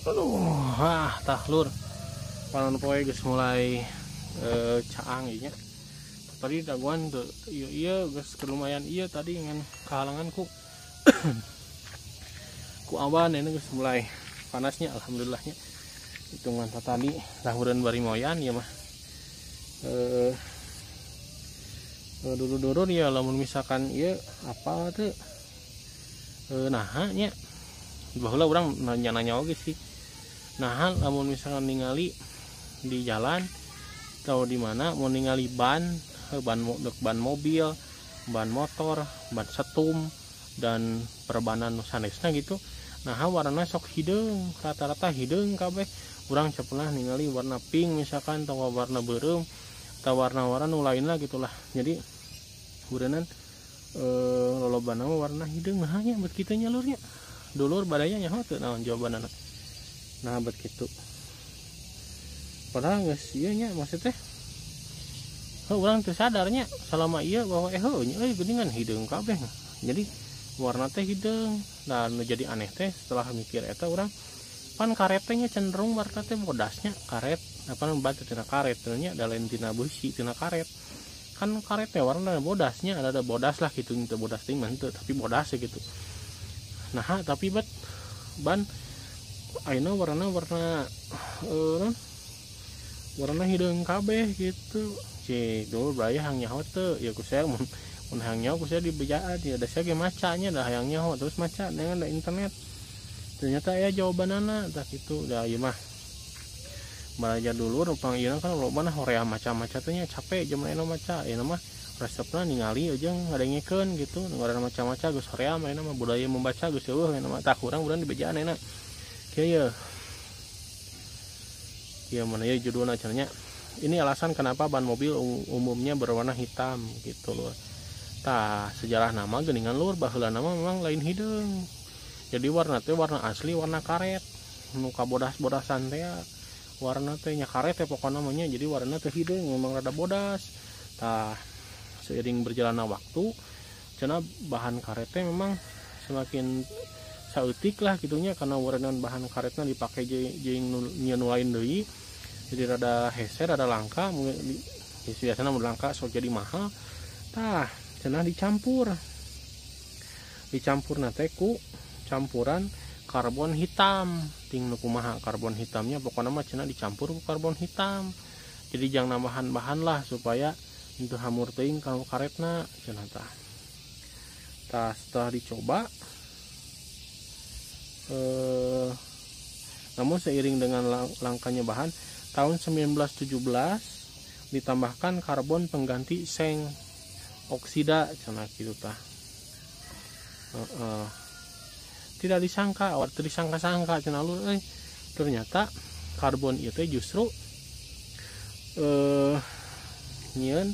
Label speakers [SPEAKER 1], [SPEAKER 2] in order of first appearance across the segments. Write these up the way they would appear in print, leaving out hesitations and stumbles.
[SPEAKER 1] Aduh, ah tah lur. Panon poe geus mulai caang ieu nya. Tadi dagoan teu ieu ieu geus lumayan ieu tadi ngan kahalangan ku ku awan, ini geus mulai panasnya, alhamdulillahnya. Hitungan tadi tahuran bari moyan ya mah. Dulu-dulu ya lamun misalkan ieu apa tuh, nah nya baheula urang nanya-nanya oge sih, nah lamun misalkan ningali di jalan atau di mana mau ningali ban, ban ban mobil, ban motor, ban setum dan perbanan sanesna gitu, nah warna sok hideung, rata-rata hideung kabeh. Urang can pernah ningali warna pink misalkan, atau warna beureum atau warna-warna nu lainna gitulah. Jadi burenan lolobana mah warna hideung. Nah nya bet kitu nya lur nya, dulur baraya nyaho teu naon jawabanana? Nah, bet kitu, padahal geus ieu nya, maksud teh urang teu sadarnya selama ieu bahwa heuh nya euy geuningan hideung kabeh, jadi warna teh hideung. Nah, nu jadi aneh teh setelah mikir eta urang, pan karet teh nya cenderung warna teh bodasnya, karet apa ban tina karet nya, da lain tina besi, tina karet kan. Karet teh warna bodasnya, ada bodas lah gitu, teu bodas teh mah henteu, tapi bodas ya gitu. Nah, tapi bet ban ayeuna warna warna warna hideung kabeh gitu. Cik dulur baraya hayang nyaho teu ya? Ku saya mun mun hayang nyaho ku saya dibejaan ya, da saya ge macanya, dah hayang nyaho terus maca dengan ada internet, ternyata ya jawabanana tah kitu. Da ieu mah belajar dulu rupang ieu kan loba horea maca-maca teh nya, capek jaman ayeuna maca. Ieu mah resepna ningali jeung ngadengekeun gitu, ngaran maca-maca geus horea mah, mah budaya membaca geus eueuh ayeuna mah. Tah, kurang urang dibejaan ayeuna kieu ye. Kieu mana ya judulna cenah, ini alasan kenapa ban mobil umumnya berwarna hitam gitu loh. Tah, sejarah nama geuningan lur, baheula nama memang lain hideung, jadi warna teh warna asli warna karet nu kabodas-bodasan teh, warna teh nya karet teh pokokna namanya, jadi warna teh hideung, memang rada bodas. Tah, seiring berjalannya waktu cenah bahan karet teh memang semakin saeutik lah gitunya, karena warna bahan karetnya dipakai jeung nu lain deui, jadi rada hese, rada langka ya, biasanya mun langka sok jadi mahal. Tah, cenah dicampur, dicampur teh ku campuran karbon hitam ting nu kumaha karbon hitamnya, pokoknya mah cenah dicampur ku karbon hitam, jadi jangan nambahan bahan lah supaya itu hamur teuing kalau karetna cenah. Tah tah, setelah dicoba namun seiring dengan langkanya bahan, tahun 1917 ditambahkan karbon pengganti seng oksida cenah gitu. Tah, tidak disangka, awal teu disangka-sangka cenah lu, ternyata karbon itu justru nyieun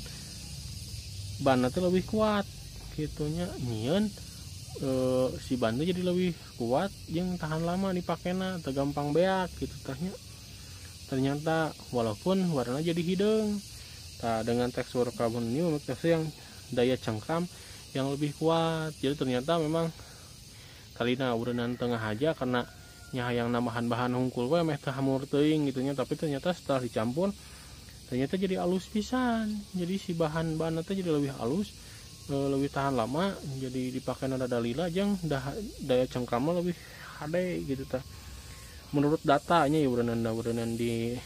[SPEAKER 1] ban teh lebih kuat gitunya, nyieun si ban teh jadi lebih kuat jeung tahan lama dipakena, teu gampang beak gitu tahnya ternyata, walaupun warna jadi hideung. Tah, dengan tekstur karbon ini memiliki tekstur yang daya cengkram yang lebih kuat. Jadi ternyata memang kalina urenan tengah aja karena nya hayang nambahan bahan hungkul we meh teu hamur teuing gitu nya, tapi ternyata setelah dicampur ternyata jadi alus pisan, jadi si bahan bahan teh jadi lebih halus, lebih tahan lama, jadi dipakai rada lila jeung daya cengkramnya lebih hade gitu. Tah, menurut datanya ya, urenan urenan di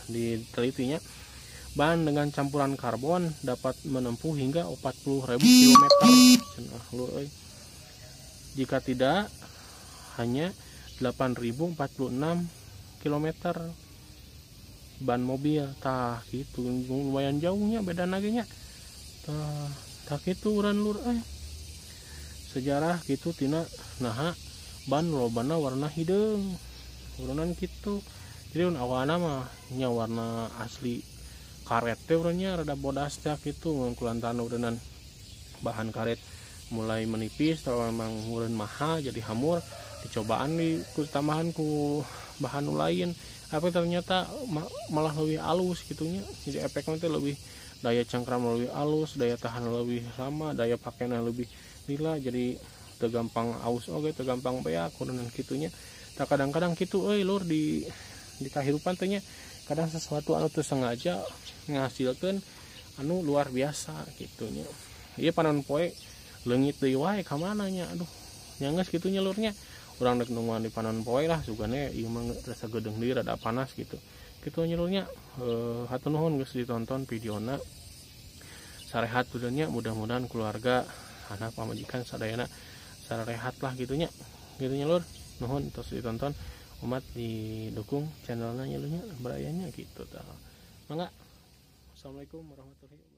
[SPEAKER 1] ditelitinya, ban dengan campuran karbon dapat menempuh hingga 40.000 km cenah lur euy, jika tidak hanya 8.046 km ban mobil. Tah gitu, lumayan jauhnya beda nya. Tah tah gitu urang lur, sejarah gitu tina naha ban lobana warna hideung urunan gitu. Jadi awalna mah nya warna asli karet teh urangnya rada bodas teh gitu, kulantaran urenan bahan karet mulai menipis atau memang ureun mahal jadi hamur, dicobaan di ku tambahan ku bahan nu lain, tapi ternyata malah lebih halus gitunya, jadi efeknya teh lebih daya cengkram lebih halus, daya tahan lebih lama, daya pakainya lebih lila, jadi teu gampang aus oge, teu gampang beak urenan kitunya. Tah kadang-kadang kitu euy lur di kahirupan teh nya, kadang sesuatu anu teu sengaja ngahasilkeun anu luar biasa gitu nya. Ieu panon poe leungit deui wae ka mana nya, aduh nya geus kitu nya lur nya. Urang rek nungguan di panon poe lah sugane ieu mah rasa geudeung deui rada panas gitu. Kitu nya lur nya. Hatur nuhun geus ditonton videona. Sarehat nya, mudah-mudahan keluarga anak pamajikan sadayana sarehat lah gitu nya. Gitu nya lur. Nuhun terus ditonton, umat didukung channelnya nya lur nya, barayanya gitu tah. Mangga. Assalamualaikum warahmatullahi wabarakatuh.